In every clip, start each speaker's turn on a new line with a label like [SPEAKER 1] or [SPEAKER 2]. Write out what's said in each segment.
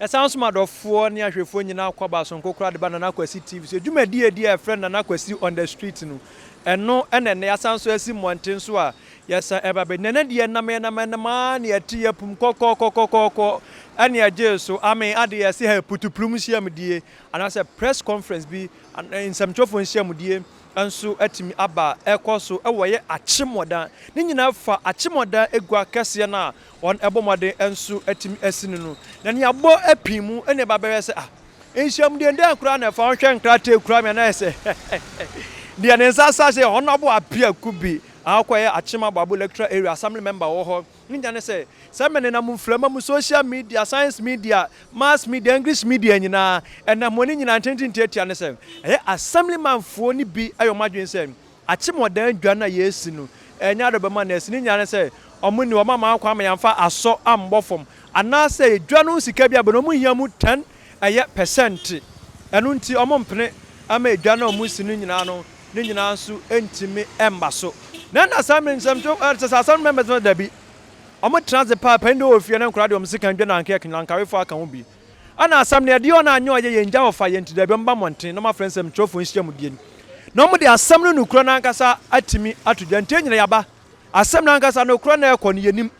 [SPEAKER 1] Yɛsan nso ma adɔfoɔ ne ahwɛfoɔ nyinaa kɔ aba sononko koraa de ba Nana Kwasi TV so. Dwumadie a ɛdi a yɛfrɛ no Nana Kwasi on the street no, ɛno na ɛnnɛ yɛasan nso asi mmɔnten so a yɛsan ɛreba abɛdi. Na ɛnnɛ deɛ yɛnam yɛnam yɛnam ara na yɛte yɛpum kɔkɔkɔkɔkɔ ɛne ɛgyee so ame ade yɛse ha putuprum nhyiamdie anaasɛ press conference bi nsɛmtwerɛfoɔ nhyiamdie nso atumi aba ɛkɔ so ɛwɔ yɛ Akyemmɔdan. Ne nyinaa fa Akyemmɔdan agua kɛseɛ no a Wɔbɔ mmɔden nso atumi asi no no, na nea abɔ apii mu na ɛba bɛyɛ sɛ, ah, nhyiamudie dɛn koraa na ɛfa ho? Hwɛ nkrataa ekura me anaa sɛ deɛ ne nsa asa sɛ Honourable Appiah Kubi a ɔkɔyɛ Akyem Aboabo Electoral Area Assembly Member wɔ hɔ. Ne nyinaa ne sɛ, sɛ menenam mframa mu, social media, science media, mass media, English media nyinaa, ɛnam wɔn nyinaa ntenten tiatia ne sɛ, ɛyɛ Assemblymanfoɔ no bi ayɛ wɔn adwene sɛ Akyemɔdan dwa no a yɛresi no, ɛnyɛ ade bɛma no asi. Ne nyinaa ne sɛ, wɔn ni, wɔama kwan ma yɛamfa asɔ ammɔ fam, anaasɛ dwa no ho sika bi aba no, wɔhia mu tɛn ɛyɛ pɛsɛnte. Ɛno nti, wɔmpene ma dwa no a wɔsi no nyinaa no, ne nyinaa nso ntumi mma so. Na ɛnna saa mmere nsɛm, kyerɛ sɛ asɛm no members no, dabi. Wɔtena ase paa, panin de wɔ fie na nkwadaa de wɔn sekan dwa na anka yɛ aka ho bi. Ɛna asɛm no yɛdeɛ ɔno anyɛ ɔyɛ yɛn gya ɔfa yɛn nti daabi ɔmba mmɔnten na ɔmafrɛ nsɛmtwerɛfoɔ nhyiamudie no na ɔmo de asɛm no nokorɛ no ankasa atumi ato dwa nti yɛn nyina yɛaba asɛm no ankasa nokorɛ na ɛkɔ no yɛnim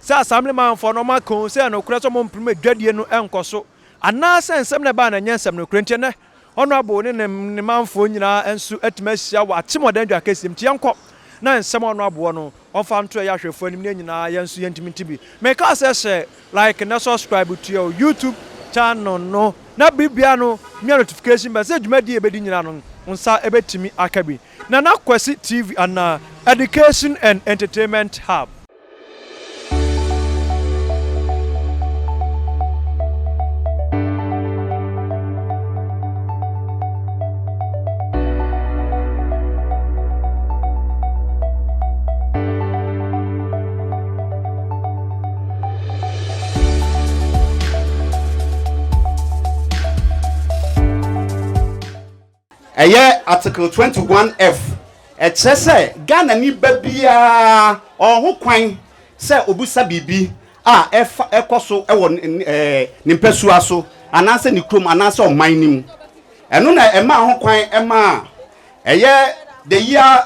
[SPEAKER 1] sɛ assembly manfoɔ no ɔmo aka o sɛ ɛnokorɛ sɛ ɔmo mpene ma dwadie no ɛnkɔ so anaasɛ nsɛm no ɛbaa no ɛnyɛ nsɛm nokorɛ nti ɛnɛ Honourable ne ne ne manfoɔ nyinaa nso atumi ahyia wɔ Akyemɔdan dwa kɛseɛ mu nti yɛnkɔ na nsɛm a Honourable wɔ no ɔmfa nto ɛyɛ ahwɛfoɔ anim na yɛn nyinaa yɛn nso yɛntumi nte bi. Mekaa sɛ hyɛ like na subscribe to yɛn YouTube channel no na biribiara no mia notification bell sɛ dwumadie a yɛbɛdi nyinaa no wo nsa bɛtumi aka bi. Nana Kwasi TV anaa Education and Entertainment Hub.
[SPEAKER 2] Ɛyɛ Article 21F, ɛkyerɛ sɛ Ghanani ba biara ɔwɔ ho kwan sɛ ɔbisa biribi a ɛfa ɛkɔ so wɔ ne mpasua so anaasɛ ne kurom anaasɛ ɔman no mu. Ɛno na ɛmaa ho kwan maa ɛyɛ the year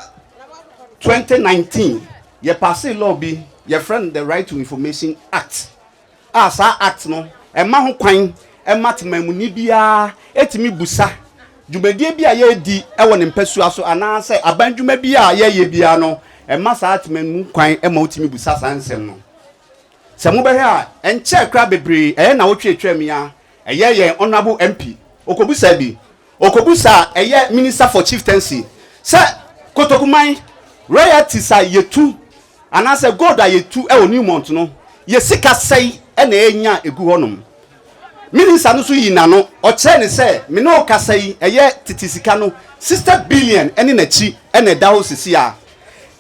[SPEAKER 2] 2019 yɛpaasee law bi yɛfrɛ no the Right to Information Act. a saa Act no ma ho kwan ma temanmuni biara tumi busa dwumadie bi a yɛredi wɔ ne mpasua so anaasɛ aban dwuma bi a yɛreyɛ biara no, ɛma saa temanmu kwan ma wotumi busa saa nsɛm no. Sɛ mobɛhwɛ a, ɛnkyɛɛ koraa bebree, ɛyɛ nnawɔtwe atwam yi ara, ɛyɛ yɛn Honourable MP, ɔkɔbusaa bi, ɔkɔbusaa ɛyɛ Minister for Chieftaincy sɛ Kotokuman royalties a yɛtu Anaasɛ gold a yɛtu wɔ Newmont no yɛ sika sɛe na ɛrenya a ɛgu hɔnom? Minista no nso yii n'ano, ɔkyerɛɛ no sɛ, Me ne wo rekasa yi, ɛyɛ tete sika no 60 billion ne n'akyi na ɛda hɔ seesei ara.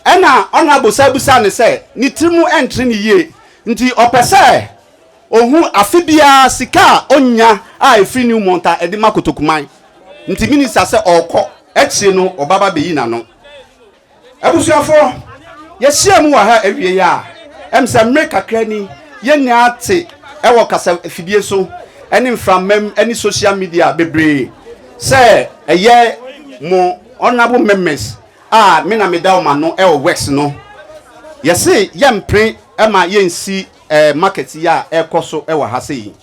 [SPEAKER 2] Ɛnna Honourable san bisaa no sɛ ne tirim ntere no yie nti ɔpɛ sɛ ɔhu afe biara sika a ɔnya a ɛfiri Newmont a ɛde ma Kotokuman. Nti minista sɛ ɔrekɔ, akyire no ɔbaba bɛyi n'ano. Abusuafoɔ, yɛhyiaa mu wɔ ha awiei a, ɛm sɛ mmere kakra ni, yɛn nyinaa te wɔ kasa fidie so ne mframa mu ne social media bebree sɛ ɛyɛ mo honourable members a me na meda wɔn ano wɔ works no, yɛse yɛmpere ma yɛnsi market yi a ɛrekɔ so wɔ ha sei.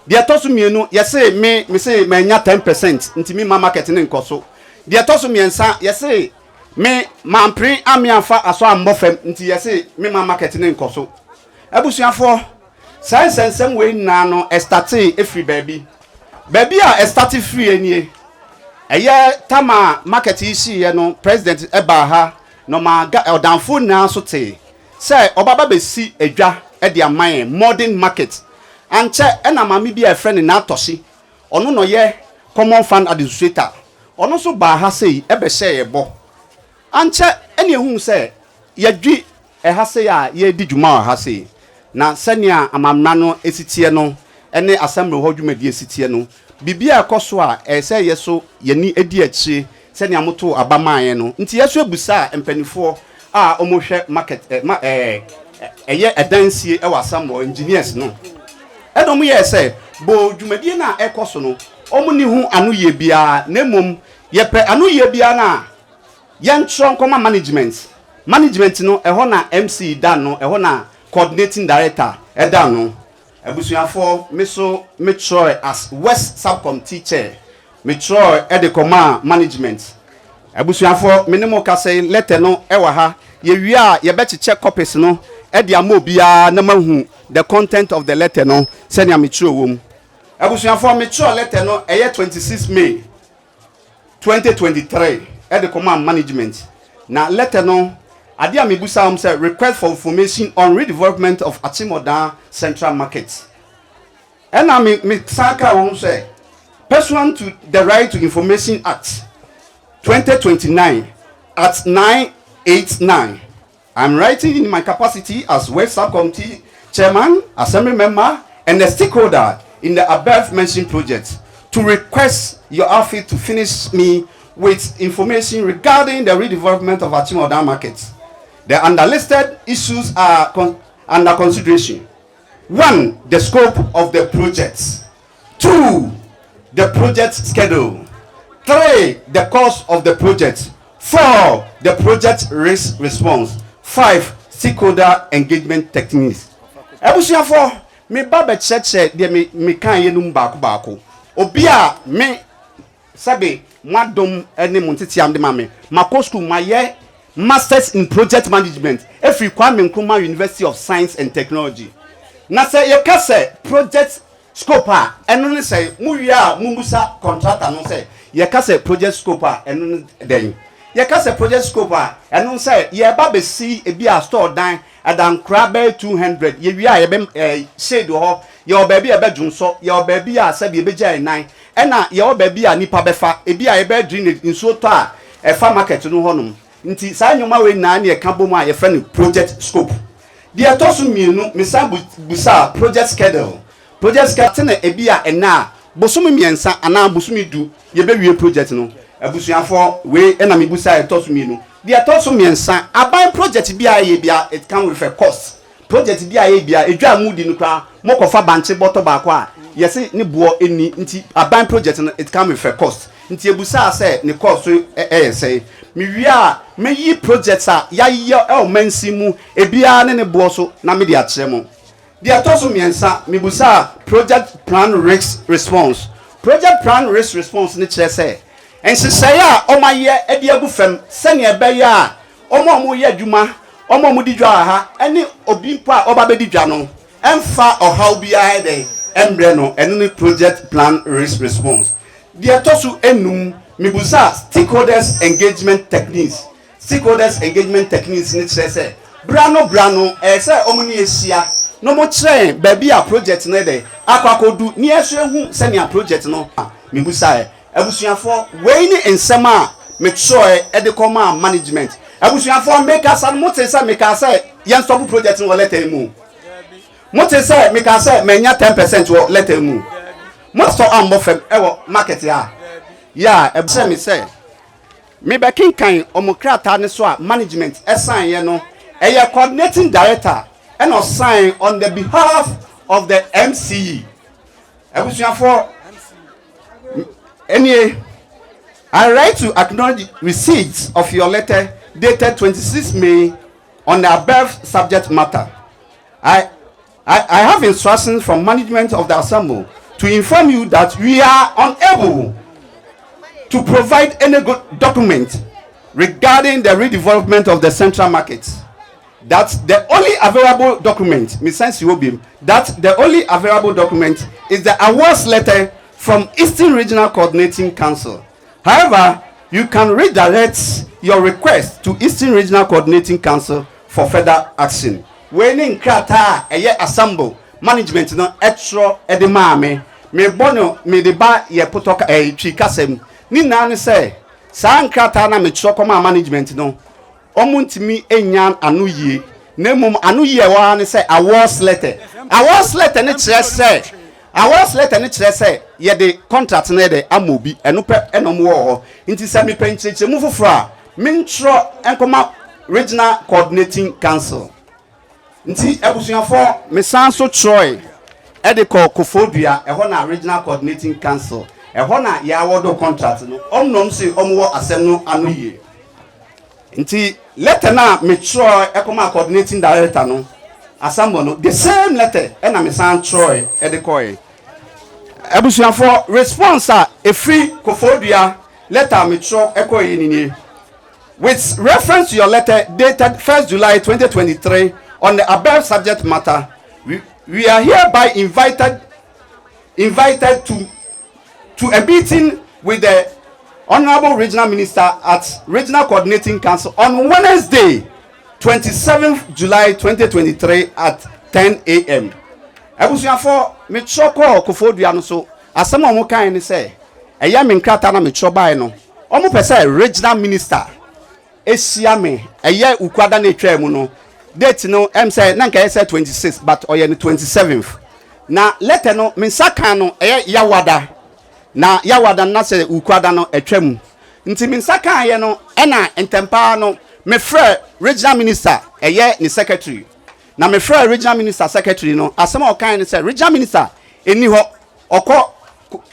[SPEAKER 2] Deɛ ɛtɔ so mmienu, yɛse me, mese mannya 10% nti memma market no nkɔ so. Deɛ ɛtɔ so mmiɛnsa, yɛse me, mampere amme amfa asɔ ammɔ fam nti yɛse memma market no nkɔ so. Abusuafoɔ, saa nsɛnsɛm wei nyinaa no, ɛstartee firi baabi. Baabi a ɛstarte firiiɛ nie, ɛyɛ tam a market yi hyeeɛ no, President baa ha na ɔmaa Ga, Ɔdanfoɔ nyinaa nso tee sɛ ɔbaba bɛsi dwa de ama yɛn, modern market. Ankyɛ na maame bi a yɛfrɛ no Naa Tɔhye, ɔno na ɔyɛ Common Fund Administrator, ɔno nso baa ha sei bɛhyɛɛ yɛn bɔ. Ankyɛ na yɛhuu sɛ yɛadwi ɛha sei a yɛredi dwuma wɔ ha sei, na sɛnea amammara no si teɛ no ne Assembly hɔ dwumadie si teɛ no, biribi a ɛkɔ so a ɛyɛ sɛ yɛ so yɛn ani di akyire sɛnea motoo aba maa yɛn no nti yɛ nso bisaa mpaninfoɔ a wɔhwɛ market ɛ ma ɛɛ ɛyɛ ɛdansie wɔ Asamoah engineers no. Ɛna wɔn yɛɛ sɛ, boo dwumadie no a ɛkɔ so no, wɔn nni ho anoyie biara, na mmom yɛpɛ anoyie biara no a, yɛntwerɛ nkɔma management. Management no, ɛhɔ na MC da ano, ɛhɔ na coordinating director da ano. Abusuafoɔ, me so me twerɛɛ as West Sub-Committee Chair, me twerɛɛ de kɔmaa management. Abusuafoɔ, me ne mo kasa yi, letter no wɔ ha. Yɛwie a, yɛbɛkyekyɛ copies no de ama obiara na moahu the content of the letter no sɛnea me twerɛ wɔ mu. Abusuafoɔ, me twerɛ letter no, ɛyɛ 26 May 2023 de kɔmaa management. Na letter no, adeɛ a mebusaa wɔn sɛ, request for information on redevelopment of Akyem Central Market. Ɛna me me san kaa wɔn sɛ, pursuant to the Right to Information Act 2029 at 989, I'm writing in my capacity as West Subcommittee Chairman, Assembly Member, and a stakeholder in the above mentioned project to request your outfit to finish me with information regarding the redevelopment of Akyem Oda Market. The underlisted issues are under consideration. 1, the scope of the project. 2, the project schedule. 3, the cost of the project. 4, the project risk response. 5, stakeholder engagement techniques. Abusuafoɔ, me ba bɛkyerɛkyerɛ deɛ me meka yɛ no mu baako baako. Obi a me sɛbe mo adom ne mo nteteam de ma me, makɔ school, mayɛ Masters in Project Management efiri Kwame Nkrumah University of Science and Technology. Na sɛ yɛka sɛ project scope a, ɛno ne sɛ mo wie a mumbusa contractor no sɛ yɛka sɛ project scope a, ɛno ne dɛn? Yɛka sɛ project scope a, ɛno sɛ yɛba bɛsi ebi a store dan adankora bɛyɛ 200, yɛwie a yɛbɛ shade wɔ hɔ, yɛwɔ baabi a yɛbɛdwo nsɔ, yɛwɔ baabi a sɛbi yɛbɛgya yɛn nan, ɛna yɛwɔ baabi a nipa bɛfa, ebi a yɛbɛyɛ drainage, nsuo tɔ a ɛfa market no hɔnom. Nti saa nneɛma wei nyinaa ne yɛka bɔ mu a yɛfrɛ no project scope. Deɛ ɛtɔ so mmienu, mesan busa project schedule. Project schedule tena ebi a ɛna a bosome 3 anaa bosome 10 yɛbɛwie project no. Abusuafoɔ, wei ɛna mebusa ɛtɔ so mmienu. Deɛ ɛtɔ so mmiɛnsa, aban project bi a yɛ bia, it come with a cost. Project bi a yɛ bia, edwa a mu di no koraa, mokɔfa bankye bɔtɔ baako a, yɛsi ne boɔ eni. Nti aban project no, it come with a cost. Nti ebusa sɛ ne cost so ɛyɛ sɛn. Mewie a, meyi project a yɛayɛ ɛwɔ mansin mu ebiara ne ne boɔ so na mede akyerɛ mo. Deɛ ɛtɔ so mmiɛnsa, mebusa project plan risk response. Project plan risk response ne kyerɛ sɛ nhyehyɛeɛ a ɔmayɛ de agu fam sɛnea ɛbɛyɛ a ɔmo a ɔmo yɛ adwuma, ɔmo a ɔmo di dwa wɔ ha, ɛne obi mpo a ɔba bɛdi dwa no, ɛmfa ɔhaw biara dɛ ɛmbrɛ no. Ɛno ne project plan risk response. Deɛ ɛtɔ so enum, mibusa stakeholders engagement techniques. Stakeholders engagement techniques ne kyerɛ sɛ brano brano ɛyɛ sɛ ɔmo ne ahyia na ɔmo kyerɛ baabi a project no dɛ akɔ akɔdu ne ɛso ehu sɛnea project no. Mibusa yɛ, abusuafoɔ, wei ne nsɛm a metwerɛ ɛde kɔmaa management. Abusuafoɔ, mekasa no, mote sɛ meka sɛ yɛn stop project no wɔ letter yi mu? Mote sɛ meka sɛ manya 10% wɔ letter yi mu? Motɔ ambɔ fam ɛwɔ market a yɛ a ɛkyerɛ me sɛ mebɛkenkan ɔmo krataa ne so a management ɛsan yɛ no. Ɛyɛ coordinating director ɛna ɔsign on the behalf of the MCE. Abusuafoɔ, ɛnie: I write to acknowledge receipt of your letter dated 26 May on the above subject matter. I have instructions from management of the assembly to inform you that we are unable to provide any good document regarding the redevelopment of the central market. That the only available document, Ms. Siwobim, that the only available document is the awards letter from Eastern Regional Coordinating Council. However, you can redirect your request to Eastern Regional Coordinating Council for further action. Wei ne nkrataa a ɛyɛ assembly management no ɛtwerɛ ɛde maa me. Mebɔ no mede ba yɛ potɔ Twi kasa mu ne nyinaa ne sɛ saa nkrataa na metwerɛ kɔmaa management no, ɔmo ntumi nya ano yie, na mmom ano yie ɛwɔ ha ne sɛ awards letter. Awards letter ne kyerɛ sɛ, awards letter ne kyerɛ sɛ yɛde contract no yɛde ama obi. Ɛno pɛ ɛna ɔmo wɔ hɔ. Nti sɛ mepɛ nkyerɛkyerɛmu foforɔ a, mentwerɛ nkɔma Regional Coordinating Council. Nti abusuafoɔ, mesan so twerɛ. De kɔɔ Koforidua, ɛhɔ na Regional Coordinating Council, ɛhɔ na yɛawɔdo contract no, wɔn na wɔn se wɔn wɔ asɛm no ano yie. Nti letter no a metwerɛɛ kɔmaa Coordinating Director no, Asamoah no, the same letter ɛna mesan twerɛɛ de kɔɔɛ. Abusuafoɔ, response a ɛfiri Koforidua letter a metwerɛ kɔɔɛ ni nie. With reference to your letter dated 1st July 2023 on the above subject matter, we are hereby invited to a meeting with the Honorable Regional Minister at Regional Coordinating Council on Wednesday, 27th July 2023 at 10 a.m. Abusuafoɔ, metwerɛ kɔɔ Koforidua no so, asɛm a wɔn kan ne sɛ ɛyɛ me nkrataa na metwerɛ baeɛ no, wɔn pɛ sɛ regional minister ehyia me. Ɛyɛ Wukuada na etwa mu no, date no sɛ na nka ɛyɛ sɛ 26, but ɔyɛ no 27th. Na letter no, me nsa kan no ɛyɛ Yawada, na Yawada no na sɛ Wukuada no atwa mu, nti me nsa kan yɛ no ɛna ntɛmpaa no mefrɛ regional minister, ɛyɛ ne secretary. Na mefrɛ regional minister secretary no, asɛm a ɔkan ne sɛ regional minister ɛni hɔ, ɔkɔ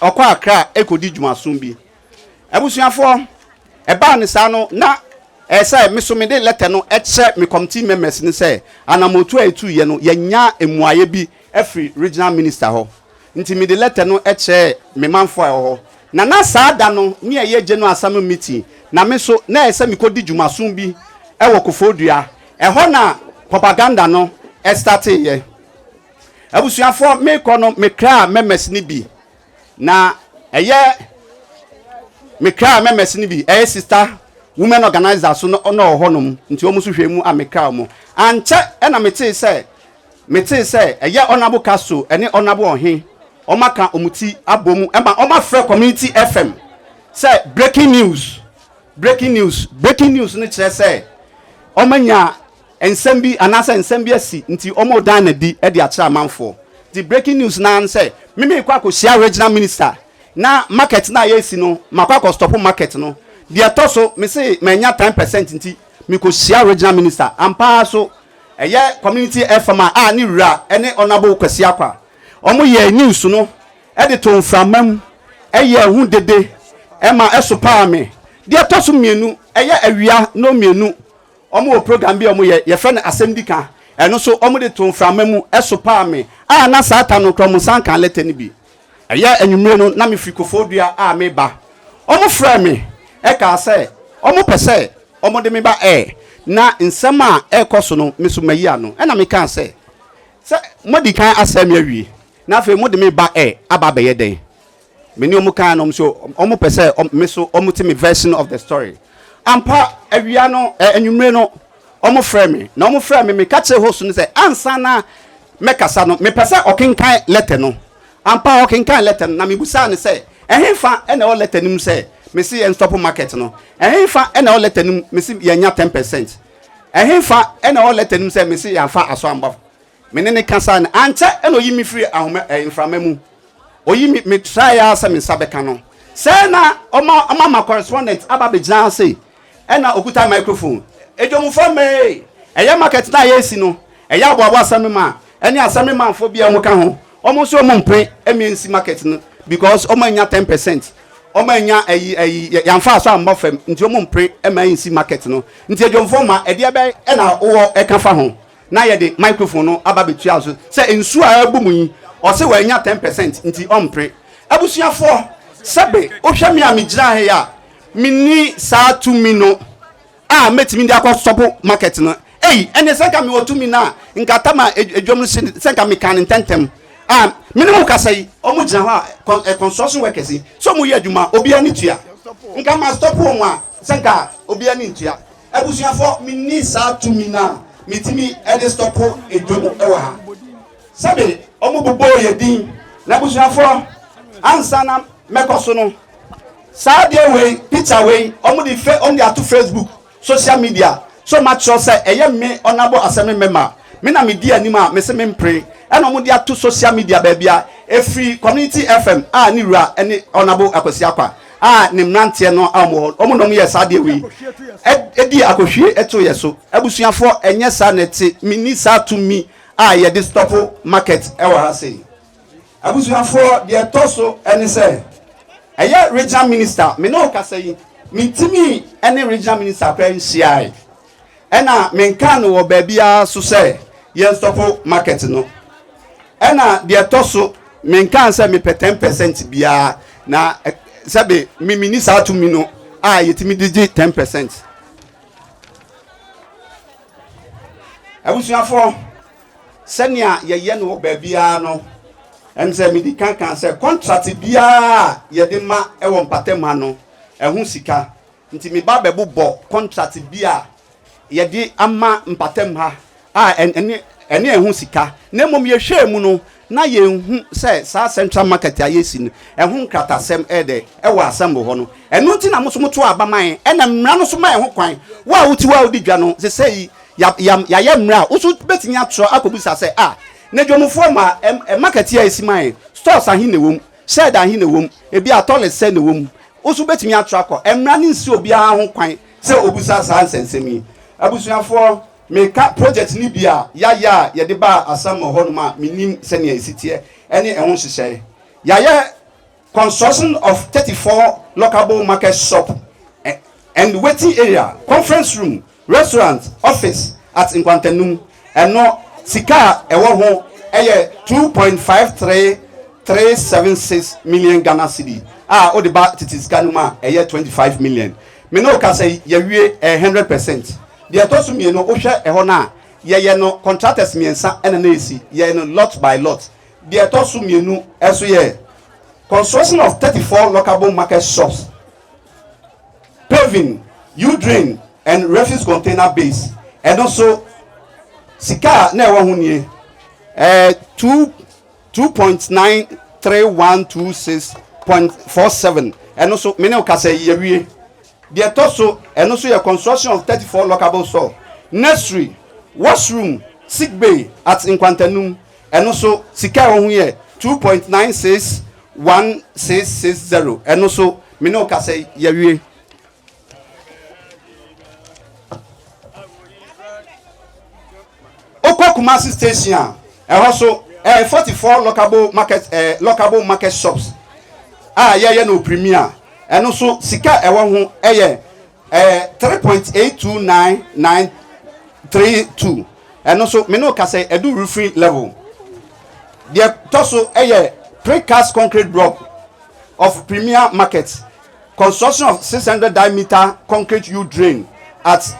[SPEAKER 2] Akra ɛkɔdi dwumaso bi. Abusuafoɔ, ɛbaa ne saa no na ɛyɛ sɛ me so mede letter no ɛkyerɛ me committee members ne sɛ anamotu a ɛtu yɛ no, yɛnya mmuayɛ bi afiri regional minister hɔ. Nti mede letter no ɛkyerɛ me manfoɔ a ɛwɔ hɔ na saa da no ne ɛyɛ general assembly meeting, na me so na ɛyɛ sɛ mekɔdi dwumaso bi ɛwɔ Koforidua. Ɛhɔ na propaganda no ɛstarteeɛ. Abusuafoɔ, mekɔ no, mekraa members no bi, na ɛyɛ mekraa members no bi, ɛyɛ sister women organizer so no ɔna wɔ hɔnom, nti wɔn nso hwɛ mu a mekraa wɔn. Ankyɛ ɛna metee sɛ ɛyɛ Honourable Castro ɛne Honourable Ɔhen, wɔn aka wɔn ti abɔ mu ɛma wɔn afrɛ Community FM sɛ breaking news, breaking news, breaking news no kyerɛ sɛ wɔn anya nsɛm bi anaasɛ nsɛm bi asi, nti wɔn dan n'adi de akyerɛ amanfoɔ. Nti breaking news naa sɛ mímí kɔ akɔhyia regional minister na market na yɛsi no, makɔ akɔ stop market no. Deɛ ɛtɔ so, me se manya 10%, nti mekɔhyia regional minister ampaa so. Ɛyɛ Community FM a ne wura ɛne Honourable Kwasi Akwa, wɔn yɛ news no ɛde to mframa mu, ɛyɛ ɛho dede ɛma ɛso paa me. Deɛ ɛtɔ so mmienu, ɛyɛ awia no mmienu, wɔn wɔ program bi a wɔn yɛ, yɛfrɛ no Asɛm Di Ka. Ɛno nso wɔn de to mframa mu ɛso paa me a na saa ta no kora wɔn san kan letter no bi. Ɛyɛ anwummerɛ no na mefiri Koforidua a meba, wɔn frɛ me ɛkaa sɛ wɔn pɛ sɛ wɔn de me ba ɛɛ na nsɛm a ɛrekɔ so no, me so mayi ano. Ɛna mekaa sɛ modi kan asɛe me awie na afei mode me ba ɛ aba abɛyɛ dɛn? Me ne ɔmo kan no so, ɔmo pɛ sɛ me so ɔmo te me version of the story. Ampa, awia no ɛ anwummerɛ no ɔmo frɛ me, na ɔmo frɛ me, meka kyerɛ host no sɛ ansa na mɛkasa no, mepɛ sɛ ɔkenkan letter no. Ampa, ɔkenkan letter no, na mebusaa ne sɛ ɛhefa ɛna ɛwɔ letter no mu sɛ mesi yɛn stop market no? Ɛhefa ɛna ɛwɔ letter no mu mesi yɛnya 10%? Ɛhefa ɛna ɛwɔ letter no mu sɛ mesi yɛnfa aso amba? Me ne ne kasa no ankyɛ ɛna oyi mi firi ahoma ɛ mframa mu. Oyi mi, me try ya sɛ me nsa bɛka no sɛ na ɔma ma correspondent aba abɛgyina ase, ɛna okuta microphone. Edwomufo mee, ɛyɛ market na yɛsi no, ɛyɛ aboabo asɛm ma ɛne asɛm manfo bi a wɔn ka ho, wɔn nso wɔn mpere ɛmi nsi market no because wɔn anya 10%, wɔn anya ɛyi yanfa aso ambɔ fam, nti wɔn mpere ɛma nsi market no. Nti edwomufo ma ɛdeɛ bɛ ɛna wɔ ɛka fa ho na yɛde microphone no aba bɛtua so sɛ nsuo a ɛbu mu yi, ɔsɛ wɔanya 10% nti ɔmpere. Abusuafoɔ, sɛbe wohwɛ me a megyina ha yi a, menni saa tumi no a mɛtumi de akɔ stop market no. Ei, ɛne sɛ nka mewɔ tumi no a, nka tama edwam no sɛ nka meka ne ntɛntɛm a mene mo kasa yi. Ɔmo gyina hɔ a construction workers yi sɛ ɔmo yɛ adwuma, obiara ne tua, nka ma stop wɔn a sɛ nka obiara ne ntua. Abusuafoɔ, menni saa tumi no a metumi ɛde stop edwam ɛwɔ ha. Sɛbe ɔmo bobɔ yɛ din. Na abusuafoɔ, ansa na mɛkɔ so no, saa adeɛ wei, picture wei, ɔmo de ato Facebook, social media so. Ma kyerɛ sɛ ɛyɛ me Honourable Assembly Member, me na me di anim a me se me mpere, ɛna ɔmo de ato social media baabi a efiri Community FM a ne wura ɛne Honourable Akwasi Akwa a ne mmeranteɛ no a ɔmo hɔ, ɔmo na ɔmo yɛ saa adeɛ wei ɛdi akɔhwie ɛto yɛ so. Abusuafoɔ, ɛnyɛ saa na ɛte. Me ni saa tumi a yɛde stop market ɛwɔ ha sei. Abusuafoɔ, deɛ ɛtɔ so ne sɛ, ɛyɛ Regional Minister, me ne wo kasa yi, mentumi ne Regional Minister koraa nhyiae. Ɛna menkaa no wɔ baabiara so sɛ yɛnstɔpo market no. Ɛna deɛ ɛtɔ so, menkaa sɛ mepɛ 10% biara, na sɛbe me menni saa tumi no a yɛtumi de gye 10%. Abusuafoɔ, sɛnea yɛyɛ no wɔ baabiara no, ɛne sɛ medi kan kaa sɛ contract biara a yɛde ma wɔ mpatam ha no, ɛho sika. Nti meba bɛbobɔ contract bi a yɛde ama mpatam ha a ɛne ɛne ɛho sika. Na mmom yɛhwɛɛ mu no, na yɛnhu sɛ saa Central Market a yɛresi no, ɛho nkratasɛm ɛyɛ dɛ ɛwɔ Assembly hɔ no. Ɛno nti na mo nso moto aba ma yɛn, ɛna mmara no nso ma yɛn ho kwan. Wo a wote hɔ a wodi dwa no, sesei ya, ya, yɛayɛ mmara a wo nso wobɛtumi atwerɛ akɔbisa sɛ, ah, na dwamfoɔ ma ɛ, market yi a yɛsi ma yɛn, stores ahe na ɛwɔ mu, shed ahe na ɛwɔ mu, ebia toilet sɛn na ɛwɔ mu. Wo nso wobɛtumi atwerɛ akɔ. Mmara no nsi obiara ho kwan sɛ ɔbisa saa nsɛnsɛm yi. Abusuafoɔ, meka project no bi a yɛayɛ a yɛde baa Asamoah hɔnom a mennim sɛnea ɛsi teɛ ne ɛho nhyehyɛe. Yɛayɛ construction of 34 lockable market shop and waiting area, conference room, restaurant, office at Nkwantanum. Ɛno sika a ɛwɔ ho yɛ 2.53376 million Ghana cedi a wode ba tete sika no mu a ɛyɛ 25 million. Me ne wo kasa yi, yɛawie, ɛyɛ 100%. Deɛ ɛtɔ so mmienu, wohwɛ ɛhɔ no a, yɛyɛ no contractors mmiɛnsa na na ɛsi, yɛyɛ no lot by lot. Deɛ ɛtɔ so mmienu nso yɛ construction of 34 lockable market shops, paving, U-drain and refuse container base. Ɛno nso sika a na ɛwɔ ho nie, ɛɛ two 2.93126.47. Ɛno nso me ne wo kasa yi yɛwie. Deɛ ɛtɔ so, ɛno nso yɛ construction of 34 lockable store, nursery, washroom, sick bay at Nkwantanum. Ɛno nso sika a ɛwɔ ho yɛ 2.961660. Ɛno nso me ne wo kasa yi yɛwie. Wokɔ Kumasi station a, ɛhɔ so ɛyɛ 44 lockable market ɛɛ lockable market shops a yɛyɛ no premier. Ɛno nso sika a ɛwɔ ho ɛyɛ ɛɛ 3.829932. Ɛno nso me ne wo kasa yi ɛdu roofing level. Deɛ tɔ so ɛyɛ precast concrete block of premier market, construction of 600 diameter concrete U drain at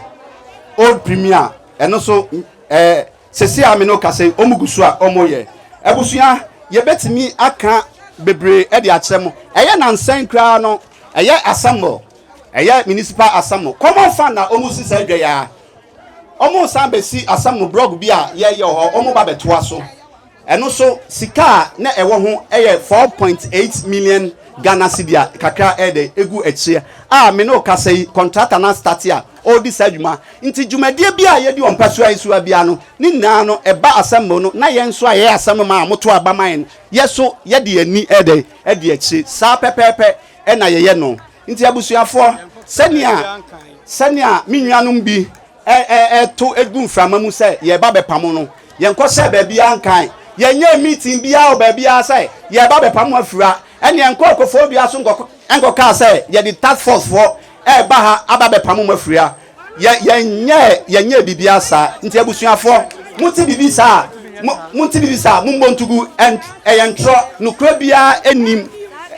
[SPEAKER 2] Old Premier. Ɛno nso ɛɛ sese a me ne wo kasa yi wɔn gu so a wɔyɛ. Abusua, yɛbɛtumi aka bebree de akyerɛ mo. Ɛyɛ nansan koraa no, ɛyɛ assemble, ɛyɛ municipal assemble, common fund na wɔn si saa dwa yi ara. Wɔn san bɛsi assemble blog bi a yɛyɛ wɔ hɔ, wɔn ba bɛtoa so. Ɛno nso sika a na ɛwɔ ho yɛ 4.8 million Ghana cedi a kakra ɛyɛ dɛ egu akyire a me ne wo kasa yi contractor no astate a ɔredi saa dwuma. Nti dwumadie bi a yɛdi wɔ mpasua yi so a biara no ne nyinaa no ɛba assembly no na yɛn nso a yɛyɛ assembly man a moto aba ma yɛn no yɛ so yɛde yɛn ani ɛyɛ dɛ ɛdi akyire saa pɛpɛɛpɛ ɛna yɛyɛ no. Nti abusuafoɔ sɛnea sɛnea me nuanom bi reto gu mframa mu sɛ yɛreba abɛpamo no. Yɛnkɔhyɛɛ baabiara nkae. Yɛnyɛɛ meeting biara wɔ baabiara sɛ yɛreba abɛpamo afiri ha. Ɛnna yɛnkɔɔ Koforidua so nkɔkaa sɛ yɛde task force foɔ reba ha aba abɛpamo mo afiri ha. Yɛ, yɛnyɛɛ, yɛnyɛɛ biribiara saa. Nti abusuafoɔ, mote biribi saa a, mo, mote biribi saa a, mommɔ ntugu. Ɛn, ɛyɛ ntorɔ. Nokorɛ biara nnim.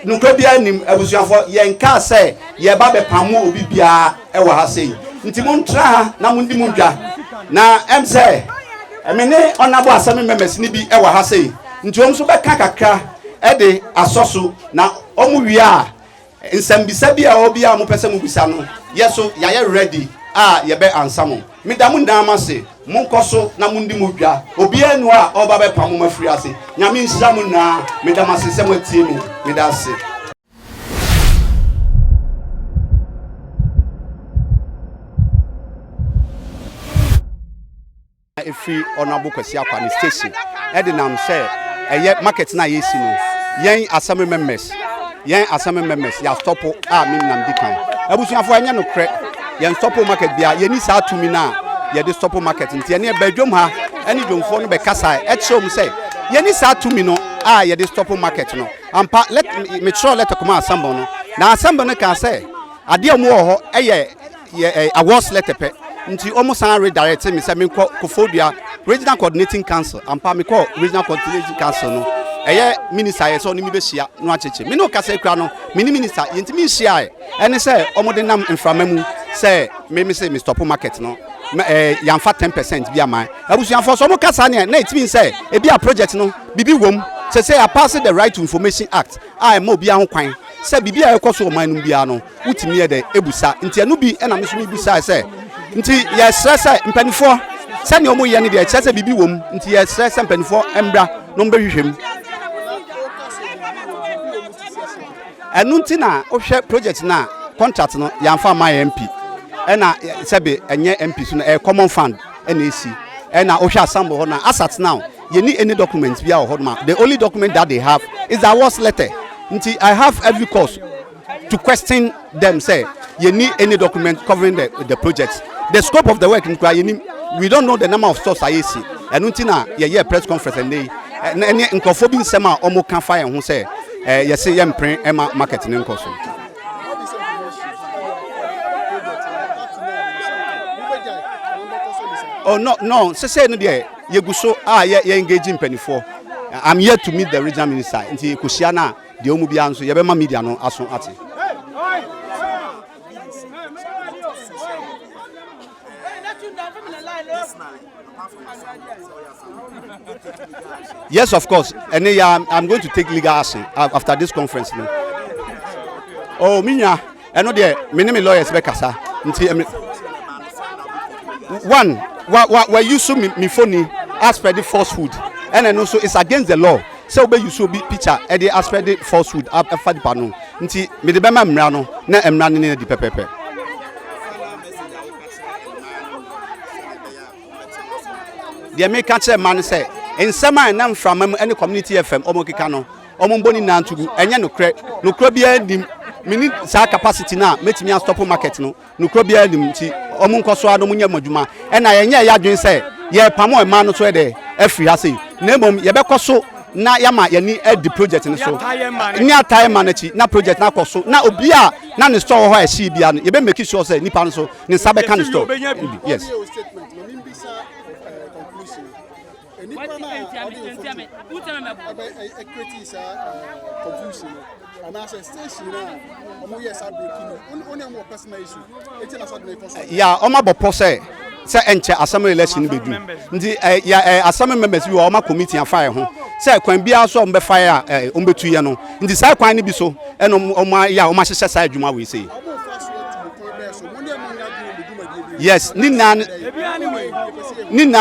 [SPEAKER 2] Nokorɛ biara nnim. Abusuafoɔ, yɛnkaa sɛ yɛreba abɛpamo obi biara. wɔ ha sei nti montra ha na mondi mo dwa na ɛm sɛ me ne ɔnabo asɛm mmɛmɛs no bi wɔ ha sei nti wɔn nso bɛka kakra de asɔ so na wɔn wie a nsɛmbisa bi a ɛwɔ bi a mopɛ sɛ mobisa no yɛ so yɛayɛ ready a yɛbɛ ansa mo. Meda mo nyinaa mo ase, monkɔ so na mondi mo dwa, obiara nni hɔ a ɔreba bɛpamo mo afiri ase. Nyame nhyira mo nyinaa, meda mo ase sɛ moatie me, meda ase. Ɛfiri Honourable Kwasi Akwa ne station ɛde nam sɛ ɛyɛ market no a yɛsi no yɛn assembly members yɛn assembly members yɛastɔpo a me nam di kan abusuafoɔ ɛnyɛ nokorɛ yɛn stɔpo market bia yɛni saa tumi no a yɛde stɔpo market nti ɛne ɛbɛ dwom ha ɛne dwomfoɔ no bɛkasa ɛkyerɛ wɔn sɛ yɛni saa tumi no a a yɛde stop market no. Ampa, let metwerɛ letter kɔma assembly no, na assembly no kaa sɛ adeɛ a wɔn wɔ hɔ ɛyɛ yɛ ɛ awards letter pɛ, nti wɔn san redirect me sɛ menkɔ Koforidua Regional Coordinating Council. Ampa, mekɔ Regional Coordinating Council no, ɛyɛ minister yɛ sɛ ɔne mi bɛhyia no akyekye me ne ɔkasa ekura no. Me ne minister yɛntumi nhyia ɛ. Ɛne sɛ wɔde nam mframa mu sɛ me sɛ me stop market no, yɛamfa 10% bi ama abusuafoɔ so. Ɔmo kasa neɛ na ɛtumi sɛ ebi a project no bibi wom sɛ yɛapass the Right to Information Act a ɛma obiara ho kwan sɛ biribi a ɛkɔ so ɔman no biara no, wotumi yɛ dɛ ebusa. Nti ɛno bi ɛna me nso mebusa sɛ, nti yɛsrɛ sɛ mpanimfoɔ, sɛnea ɔmo yɛ no deɛ, ɛkyerɛ sɛ biribi wom, nti yɛsrɛ sɛ mpanimfoɔ mbra na ɔmo bɛhwehwɛ mu. Ɛno nti na wohwɛ project no a, contract no yɛamfa ama yɛ MP, ɛna sɛbe ɛnyɛ MP so no, ɛyɛ common fund ɛna esi. Ɛna wohwɛ assembly hɔ no, as at now yɛni any document bi a wɔ hɔ nom a, the only document that they have is the awards letter. Nti I have every cause to question them sɛ yɛni any document covering the project, the scope of the work nkura yɛni. We don't know the number of stores a yɛsi. Ɛno nti na yɛyɛ press conference ɛnɛ yi, ɛne nkurɔfoɔ bi nsɛm a wɔn ka fa yɛn ho sɛ yɛsi yɛ mpere ɛma market ne nkɔ so.
[SPEAKER 3] All this information, project up to now, mobɛgyae anaa mbɛkɔ so de
[SPEAKER 2] Oh no, sese no deɛ, yɛgu so a yɛ engage mpanimfoɔ. I'm here to meet the regional minister, nti kòhyia na deɛ ɔmu biara nso yɛbɛma media no aso ate.
[SPEAKER 4] Personally, apart from assembly, so yeah, assembly, take legal action?
[SPEAKER 2] Yes, of course. Ɛne ya, I'm going to take legal action after this conference no. Oh, mi nua, ɛno deɛ, me ne me lawyers bɛ kasa. Nti ɛmi one wa wa wa use mi phone aspread falsehood, ɛna ɛno nso is against the law sɛ wobɛ use obi picture ɛde aspread falsehood ɛfa nipa no. Nti mede bɛma mmara no na mmara no ne di pɛpɛpɛ.
[SPEAKER 4] Final message a woka kyerɛ mmaa no sɛdeɛ ɛbɛyɛ a wɔbɛte ase.
[SPEAKER 2] Deɛ meka kyerɛ mma no sɛ nsɛm a ɛnam mframa mu ne Community FM ɔmo keka no, ɔmo mbɔ ne nyinaa nto gu. Ɛnyɛ nokorɛ, nokorɛ biara nim. Meni saa capacity no a mɛtumi astop market no, nokorɛ biara nim. Nti ɔmo nkɔ so a na ɔmo nyɛ mo adwuma. Ɛna yɛnyɛ yɛ adwene sɛ yɛpamo mmaa no so ɛdɛ afiri ha sei, na mmom yɛbɛkɔ so na yɛama yɛni adi project no so ne atae ma no akyi na project no akɔ so, na obi a na ne store wɔ hɔ a ɛhyee bia no, yɛbɛ make sure sɛ nipa no so ne nsa bɛka ne store, yes.
[SPEAKER 3] Ɔmo yɛ o statement na mimbisa conclusion. Nipa na ɔde mfoto ɛbɛ ɛcreate saa confusion no anaasɛ station na ɔmo yɛ saa breaking no, ɔne ɔmo wɔ personal issue eti na sɔde na ɛkɔ so?
[SPEAKER 2] Ya, ɔmo abɔ pɔ sɛ ɛnkyɛ assembly election no bɛdu, nti ɛ ya ɛ assembly members bi wɔ ɔmo committee afa yɛ ho sɛ kwan biara so a ɔmo bɛfa yɛ a ɔmo bɛtu yɛ no. Nti saa kwan no bi so ɛna ɔmo ayɛ a ɔmo ahyehyɛ saa adwuma wei sei.
[SPEAKER 3] Ɔmo nfa so atu kwan bɛɛ so mo ne ɔmo nya adwene mo dwumadie bi?
[SPEAKER 2] Yes, ne nyinaa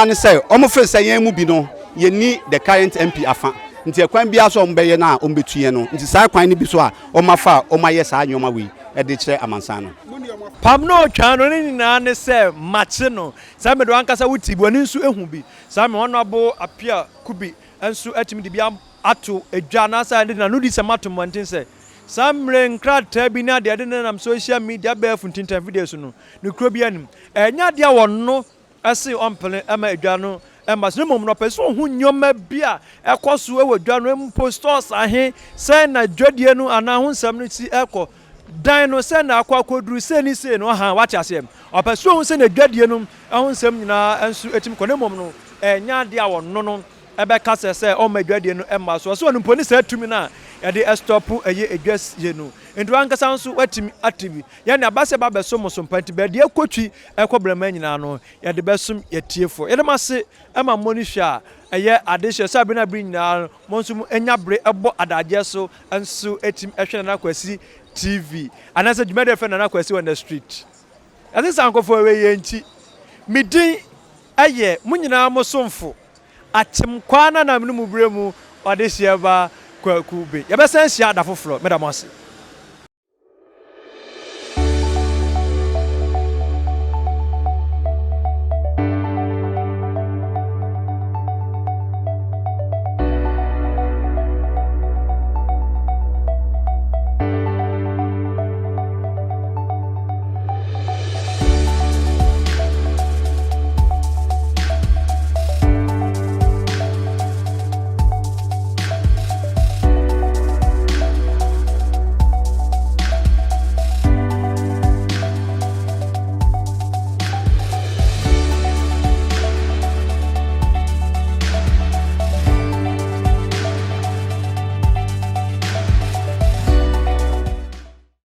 [SPEAKER 2] ne sɛ ɔmo feel sɛ yɛn mu bi no yɛni the current MP afa, nti ɛkwan biara so a ɔmo bɛyɛ no a ɔmo bɛtu yɛ no. Nti saa kwan no bi so a ɔmo afa a ɔmo ayɛ saa nneɛma wei ɛde kyerɛ amansan no.
[SPEAKER 3] Mo ne ɔmo
[SPEAKER 1] Pam na ɔtwa no ne nyinaa ne sɛ makye no saa mede wankasa wote bi w'ani nso ehu bi saa me Honorable Appiah Kubi nso atumi de bi ato edwa anaasɛ de n'ano di sɛm ato mmɔnten sɛ saa mmerɛ nkrataa bi ne adeɛ de nenam social media bɛɛfo ntintan video so no, ne kuro bi anim ɛnyɛ adeɛ a wɔno ɛse ɔmpene ɛma edwa no ɛma so. Ne mmom no, ɔpɛ sɛ ɔho nneɛma bi a ɛkɔ so ɛwɔ dwa no mpo, stores ahe sɛn na dwadie no anaa ho nsɛm no si ɛkɔ dan no, sɛ na akɔ akɔduru sei ne sei no ɔha wate aseɛ. Ɔpɛ sɛ ɔhu sɛ na dwadie no ɛho nsɛm nyinaa nso ɛtumi kɔ. Ne mmom no, ɛnyɛ adeɛ a wɔno no ɛbɛka sɛ ɔma adwadie no ɛma so. Ɔsɛ ɔno mpo ne saa tumi no a yɛde ɛstop ɛyɛ edwa no. Nti wankasa nso watumi ate bi yɛne aba sɛ ba bɛsom mo so mpa. Nti baabi ɛkɔtwi ɛkɔ brɛma nyinaa no, yɛde bɛsom yɛtiefoɔ. Yɛde mo ase ɛma mo no hwɛ a ɛyɛ adehyɛ sɛ abere no abere nyinaa no, mo nso mo anya bere ɛbɔ adagyeɛ so nso ɛtumi ɛhwɛ Nana Kwasi TV anaasɛ dwumadi a ɛfɛ Nana Kwasi on the Street. Yɛse sa nkɔfoɔ ɛwɛ yɛn nkyi. Me din ɛyɛ mo nyinaa mo somfo Akyemkwaa na nam no mu berɛ mu ɔde hyɛ ba Kwaku Be. Yɛbɛsan hyia da foforɔ. Meda mo ase.